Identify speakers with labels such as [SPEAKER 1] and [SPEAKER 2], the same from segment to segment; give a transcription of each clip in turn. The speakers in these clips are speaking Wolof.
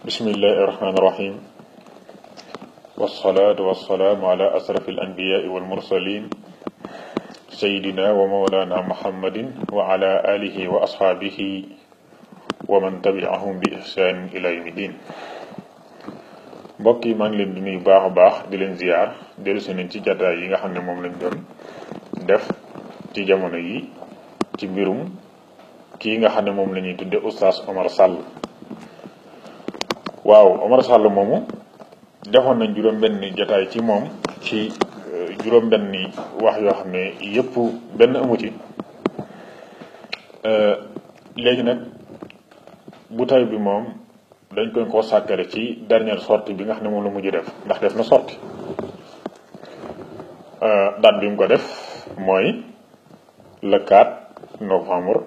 [SPEAKER 1] bismillahi irrahmani irrahim wasalaatu wasalaamu ala asrafi alanbiyaai walmursalin sayidina wa mawlana muhammadin wa ala alihi wa ashaabihi wa man tabiahum bi ihsaanin ila yawmi din. mbokk yi maa ngi leen di nuyu baax a baax di leen ziyaar dellusi nañ ci jataay yi nga xam ne moom lañ doon def ci jamono yi ci mbirum kii nga xam ne moom la ñuy tudde oustaz Omar Sall. waaw Omar Sall moomu defoon nañ juróom-benni jataay ci moom ci juróom-benni wax yoo xam ne yëpp benn amu ci. léegi nag bu tay bi moom dañ koy koo sàkkale ci dernière sortie bi nga xam ne moom la mujj def ndax def na sortie date bi mu ko def mooy le 4 novembre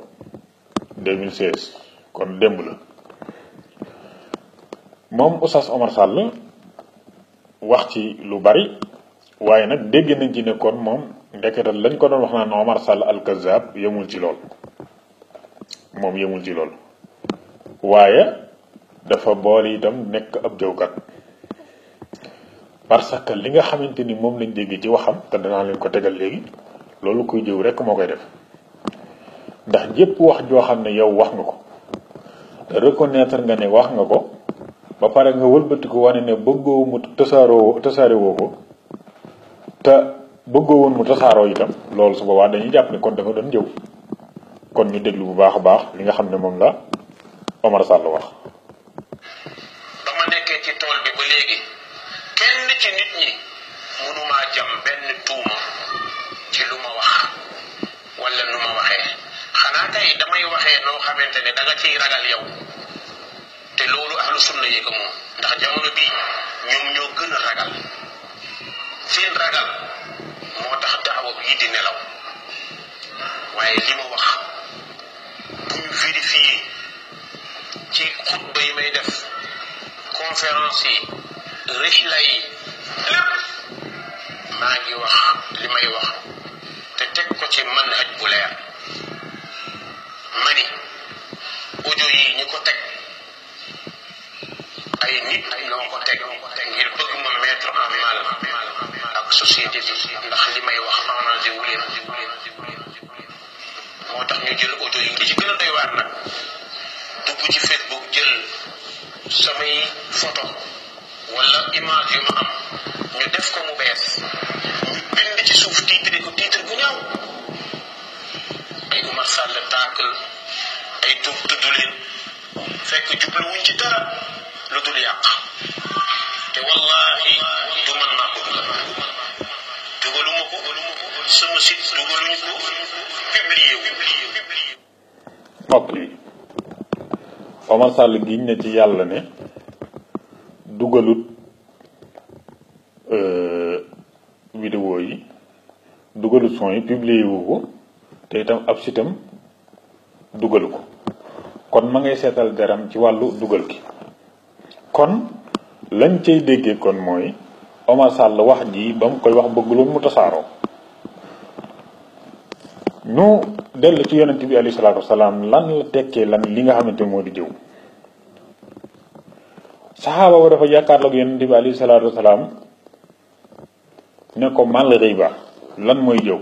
[SPEAKER 1] 2016 kon démb la. moom oustaz Omar Sall wax ci lu bari waaye nag dégg nañ ci ne kon moom ndeketal lañ ko doon wax naan Omar Sall al-Kazzab yemul ci lool moom yemul ci lool waaye dafa boole itam nekk ab jëwkat parce que li nga xamante ni moom lañ dégg ci waxam te danaa leen ko tegal léegi loolu kuy jëw rekk moo koy def ndax jépp wax joo xam ne yow wax nga ko te reconnaître nga ne wax nga ko ba pare nga wëlbati ko wane ne bëggoo mu tasaarewoo ko te bëggoo woon mu tasaaroo itam loolu su boobaa dañuy jàpp ne kon dafa doon jëw. kon ñu déglu bu baax a baax li nga xam ne moom la Omar Sall wax.
[SPEAKER 2] ba ma nekkee ci tool bi ba léegi kenn ci nit ñi mënumaa jam benn tuuma ci lu ma wax wala nu ma waxee xanaa tey damay waxee noo xamante ne da nga ciy ragal yow. te loolu ahlu sunna yi ko moom ndax jamono bii ñoom ñoo gën a ragal seen ragal moo tax daawa bii di nelaw waaye li ma wax bu ñu vérifié ci xutba yi may def conférence yi rihla yi lépp maa ngi wax li may wax te teg ko ci manhaj bu leer mani audio yi ñi ko teg ay nit ñoo ko teg ngir bëgg ma mettre en mal ak société bi ndax li may wax arrangé wu leen moo tax ñu jël audio yi li ci gën a doy waar nag dugg ci Facebook jël samay photo wala image yu ma am ñu def ko mu bees ñu bind ci suuf titre ko titre bu ñaaw ay Omar Sall taakal ay tudd leen fekk jubluwuñ ci dara lu dul yàq te wallahi du man maa ko dugaluma ko sama site dugaluñ ko publié wu.
[SPEAKER 1] mbokk yi Omar Sall giñ na ci yàlla ne dugalut vidéo yi dugalut son yi publié wu ko te itam ab sitam dugalu ko kon ma ngay seetal deram ci wàllu dugal gi. kon lañ cay déggee kon mooy Omar Sall wax ji ba mu koy wax bëgguloon mu tasaaroo. ñu dellu ci yonent bi alayhi salaatu wasalaam lan la tekkee lan li nga xamante moo di jëw. saxaaba ba dafa jàkkaarloog yonent bi alayhi salaatu wasalaam ne ko mal riba lan mooy jëw.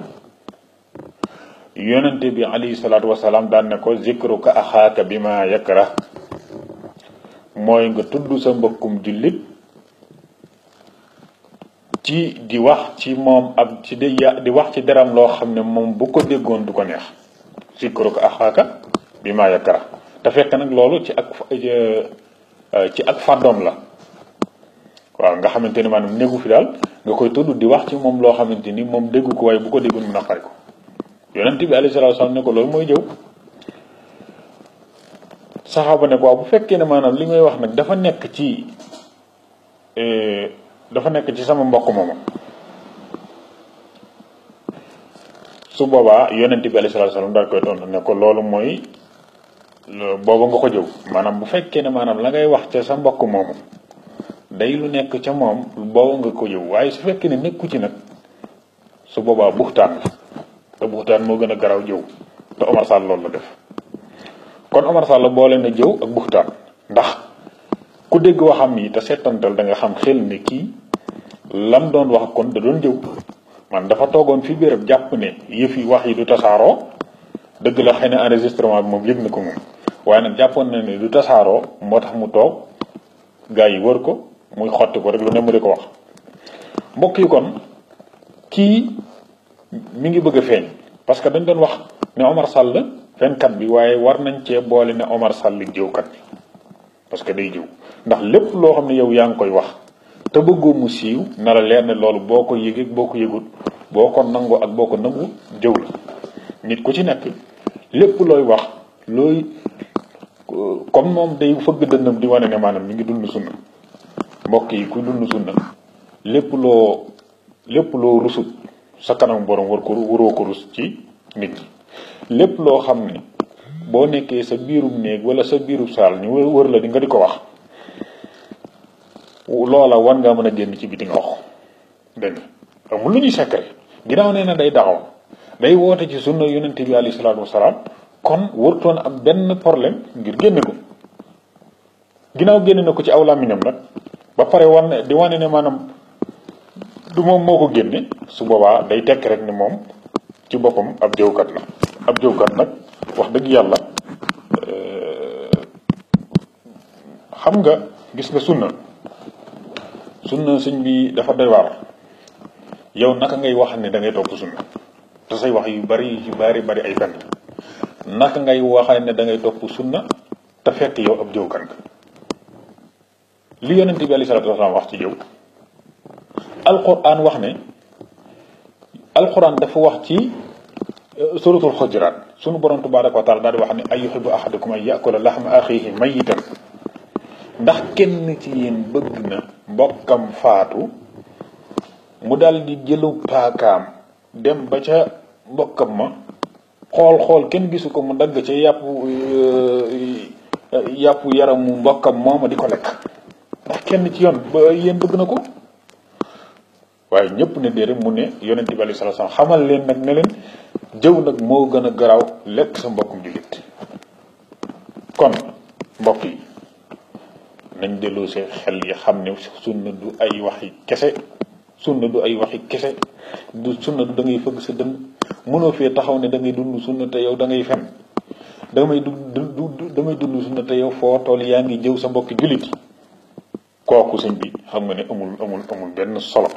[SPEAKER 1] yonent bi alayhi salaatu wasalaam daan ne ko zikruka axaaka bi ma yakrah mooy nga tudd sa mbokkum jullit ci di wax ci moom ab ci di wax ci deram loo xam ne moom bu ko déggoon du ko neex zikruka axaaka bi ma yakrah te fekk nag loolu ci ak fàddoom la waaw nga xamante ni maanaam néegu fi daal nga koy tudd di wax ci moom loo xamante ni moom déggu ko waaye bu ko déggoon mu naqari ko yonent bi alayhi salaatu wasallam ne ko loolu mooy jëw. saxaaba ne ko waaw bu fekkee ne maanaam li ngay wax nag dafa nekk ci sama mbokk moomu su boobaa yonent bi alayhi salaatu wasallam daal koy tontu ne ko loolu mooy booba nga ko jëw maanaam bu fekkee ne maanaam la ngay wax ca sa mbokk moomu day lu nekk ca moom booba nga ko jëw waaye su fekkee ne nekku ci nag su boobaa buxtaan la te buxtaan moo gën a garaw jëw te Omar Sall loolu la def. kon Omar Sall boole na jëw ak buxtaan ndax ku dégg waxam yi te seetantal da nga xam xel ne kii lam doon wax kon da doon jëw man dafa toogoon fi béréb jàpp ne yëf yi wax yi du tasaaroo dëgg la xëy na enregistrement bi moom yëg na ko moom waaye nag jàppoon na ne du tasaaroo moo tax mu toog gaa yi wër ko muy xotti ko rek lu ne mu di ko wax mbokk yi kon kii mi ngi bëgg a feeñ parce que dañ doon wax ne Omar Sall fenkat bi waaye war nañ cee boole ne Omar Sall jëwkat bi parce que day jëw ndax lépp loo xam ne yow yaa ngi koy wax te bëggoo mu siiw na la leer ne loolu boo ko yëgee boo ko yëgut boo ko nangoo ak boo ko nangu jëw la nit ku ci nekk lépp looy wax looy comme moom day fëgg dënnam di wane ne maanaam mi ngi dund sunna mbokk yi ku dund sunna lépp loo rusut sa kanam borom waroo ko rus ci nit ñi lépp loo xam ne boo nekkee sa biirum néeg wala sa biirub saal ñu wër la di nga di ko wax loola war ngaa mën a génn ci biti nga wax dégg nga amul lu ñuy secret ginnaaw nee na day daxaw day woote ci sunna yonente bi alayhi salaatu wasalaam kon wërtoon am benn problème ngir génne ko ginnaaw génne na ko ci aw làmmiñam nag ba pare di wane ne maanaam du moom moo ko génne su boobaa day tekk rek ne moom ci boppam ab jëwkat la ab jëwkat nag wax dëgg yàlla xam nga gis nga sunna sëñ bi dafa doy waar yow naka ngay wax ne da ngay topp sunna te say wax yu bari ay fen naka ngay waxee ne da ngay topp sunna te fekk yow ab jëwkat nga li yonente bi alayhi salaatu wasalaam wax ci jëw alquran wax ne alquran dafa wax ci suratul xujuraat sunu borom tabaraka wa taala daal di wax ne ay yuhibbu ahadukum an yakula lahma axihi mayitan ndax kenn ci yéen bëgg na mbokkam faatu mu daal di jëlu paakaam dem ba ca mbokkam ma xool kenn gisu ko mu dagg ca yàpp yaramu mbokkam mooma di ko lekk ndax kenn ci yéen bëgg na ko waaye ñëpp ne déedéet mu ne yonent bi alayhi salaam xamal leen nag ne leen jëw nag moo gën a garaaw lekk sa mbokkum jullit kon mbokk yi nañ delloo seen xel yi xam ne sunna du ay waxi kese sunna du da ngay fëgg sa dënn mënoo fee taxaw ne da ngay dund sunna te yow da ngay fen damay dund sunna te yow foo toll yaa ngi jëw sa mbokki jullit yi kooku sëñ bi xam nga ne amul benn solo.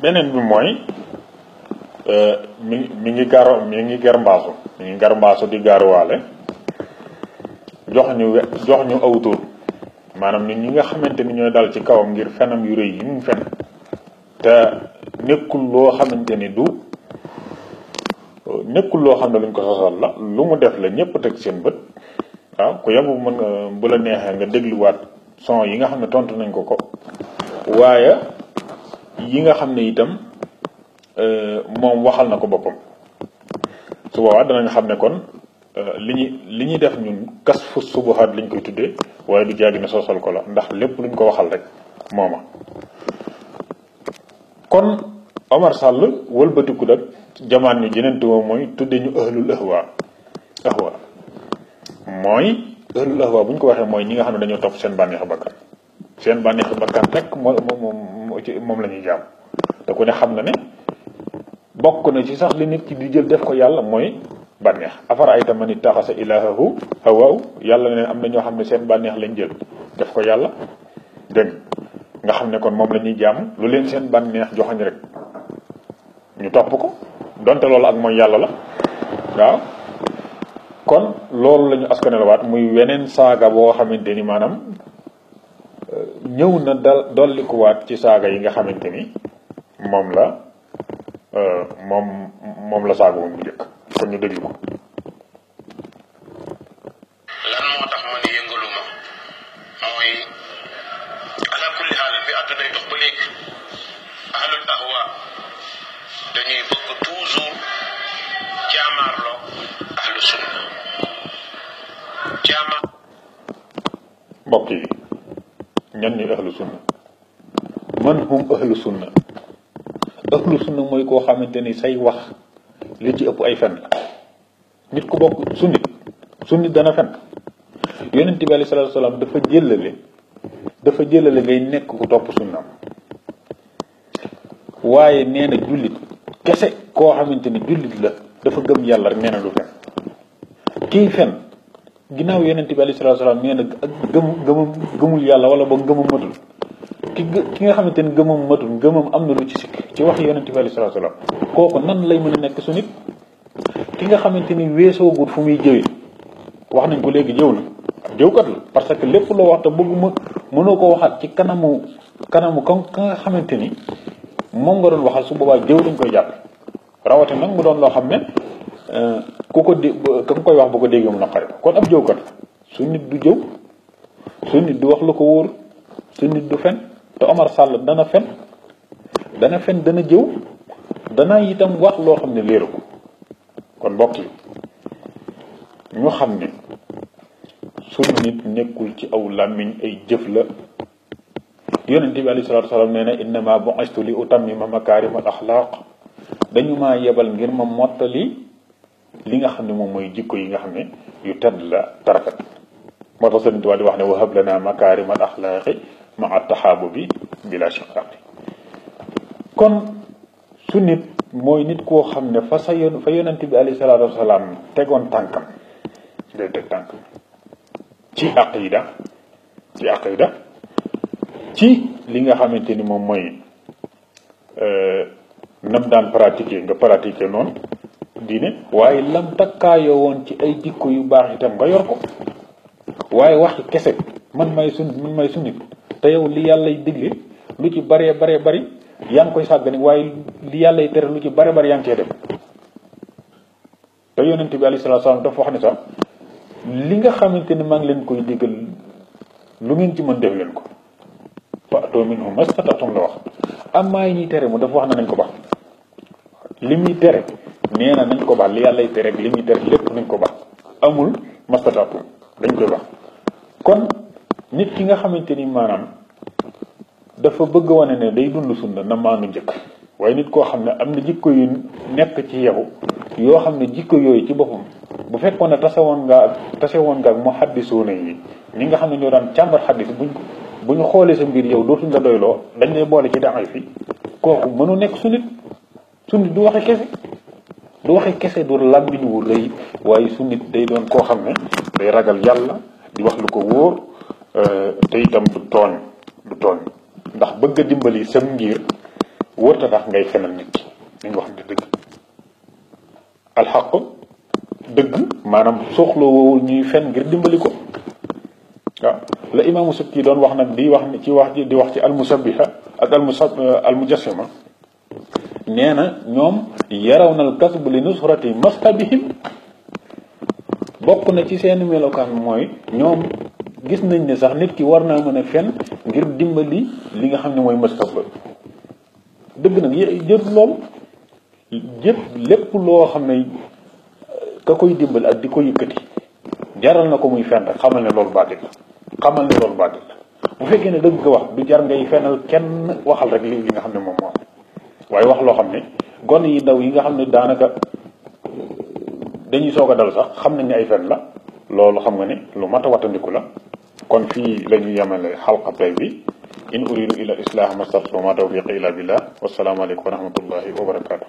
[SPEAKER 1] beneen bi mooy mi ngi garmbaasu di gaaruwaale jox ñu aw tur maanaam nit ñi nga xamante ni ñooy dal ci kawam ngir fenam yu rëy yi mu fen te nekkul loo xamante ni nekkul loo xam ne luñ ko sosal la lu mu def la ñëpp teg seen bët waaw ku yabu mën nga bu la neexee nga dégluwaat son yi nga xam ne tontu nañ ko waaye yi nga xam ne itam moom waxal na ko boppam su boobaa danañ xam ne kon li ñuy def ñun kas fu subuhaat lañ koy tuddee waaye du jaagi ne sosal ko la ndax lépp luñ ko waxal rek mooma kon Omar Sall wëlbatiku nag jamaan ñu jeneen tuuma mooy tudde ñu ahlul ahwa mooy ahlul ahwa bu ñu ko waxee mooy ñi nga xam ne dañoo topp seen bànneexu bakkan rek moom la ñuy jaam te ku ne xam na ne bokk na ci sax li nit ki di jël def ko yàlla mooy bànneex afara ayta man ittaxasa ilaahahu hawaahu yàlla ne am na ñoo xam ne seen bànneex lañ jël def ko yàlla dégg nga xam ne kon moom la ñuy jaam lu leen seen bànneex joxañ rek ñu topp ko donte loolu ak mooy yàlla la waaw kon loolu la ñu askanelawaat muy weneen saaga boo xamante ni maanaam ñëw na dollikuwaat ci saaga yi nga xamante ni moom la saaga woon bu njëkk kon ñu déglu ko.
[SPEAKER 2] lan moo tax ma ne yëngaluma mooy ala kulli xaal bi àdduna day dox ba léegi ahlul ahwa dañuy bëgg toujours jaamaarloo ahlu sunna
[SPEAKER 1] mbokk yi ñan ñuy ahlu sunna man hum ahlu sunna mooy koo xamante ni say wax li ci ëpp ay fen la nit ku bokk sunnit sunnit dana fen yonent bi alayhi salaatu salaam dafa jëlale ngay nekk ku topp sunnaam waaye nee na jullit kese koo xamante ni jullit la dafa gëm yàlla rek nee na du fen kii fen ginnaaw yonent bi alayhi salaatu salaam nee na ak gëmul yàlla wala ba ngëmam matul ki nga xamante ni gëmam matul ngëmam am na lu ci sikk ci wax yonent bi alayhi salaatu salaam kooku nan lay mën a nekk su nit ki nga xamante ni weesoogut fu muy jëwee wax nañ ko léegi jëw na jëwkat la parce que lépp loo wax te bëgguma mënoo ko waxaat ci kanamu ka nga xamante ni moom nga doon waxal su boobaa jëw dañ koy jàpp rawate nag mu doon loo xam ne ku ko dé ka nga koy wax bu ko déggee mu naqari kon ab jëwkat su nit du jëw su nit du wax lu ko wóor su nit du fen te Omar Sall dana fen dana jëw dana itam wax loo xam ne léeru ko kon mbokk yi ñu xam ne sunu nit nekkul ci aw làmmiñ ay jëf la yonent bi alayhi salaatu wasalaam nee na innama bu'istu li utammima makaarimal axlaaq dañu maa yebal ngir ma mottali li nga xam ne moom mooy jikko yi nga xam ne yu tedd la tarafet moo tax Sëriñ Tuubaa di wax ne wahab lana makaarimal axlaaqi maa taxaabubi bila shiqaaqi kon su nit mooy nit koo xam ne fa yonent bi alayhi salaatu wasalaam tegoon tànkam day teg tànkam ci aqida ci li nga xamante ni moom mooy nam daan pratiquer nga pratiquer noonu diine waaye lam takkaayoo woon ci ay jikko yu baax itam nga yor ko waaye waxi kese man may sunnit te yow li yàllay digle lu ci bari yaa ngi koy sàggane waaye li yàllay tere lu ci bari yaa ngi cee dem te yonent bi alayhi salaatu salaam dafa wax ne sax li nga xamante ni maa ngi leen koy digal lu ngeen ci mën def leen ko fa'tu minhu mastata'tum la wax amaa yi ñuy tere mu dafa wax na nañ ko baax li muy tere nee na nañ ko baax li yàllay tere ak li muy tere lépp nañ ko baax amul mastata'tum dañ koy baax kon nit ki nga xamante ni maanaam dafa bëgg wane ne day dund sunna na maanu njëkk waaye nit koo xam ne am na jikko yu nekk ci yow yoo xam ne jikko yooyu ci boppam bu fekkoon ne tase woon nga ak muhaddisuuna yi ñi nga xam ne ñoo daan càmbar xaddis bu ñu xoolee sa mbir yow dootuñ la doyloo dañ lay boole ci daxay fi kooku mënu nekk sunnit du waxe kese du làmmiñ wu rëy waaye sunnit day doon koo xam ne day ragal yàlla di wax lu ko wóor te itam du tooñ ndax bëgg a dimbali sam ngir wërta tax ngay fenal nit ki li nga wax ne dëgg alxaq dëgg maanaam soxloo woowul ñuy fen ngir dimbali ko waaw la imaamu Subki doon wax nag di wax ci almusabbiha ak almujassima nee na ñoom yaraw na al kasb li nusrati mastabihim bokk na ci seen melokaan mooy ñoom gis nañ ne sax nit ki war naa mën a fen ngir dimbali li nga xam ne mooy mastab dëgg nag jër lool lépp loo xam ne ka koy dimbali ak di ko yëkkati jaral na ko muy fen rek xamal ne loolu baatil la bu fekkee ne dëgg nga wax du jar ngay fenal kenn waxal rek li nga xam ne moom moo waaye wax loo xam ne gone yi ndaw yi nga xam ne daanaka dañuy soog a dal sax xam nañ ne ay fen la loolu xam nga ne lu mat a wattandiku la kon fii la ñu yemale xalqa tey bi in uridu ila islah mastartu ma tawfiqi illa billah wassalaamu aleykum wa rahmatullahi wa barakatuh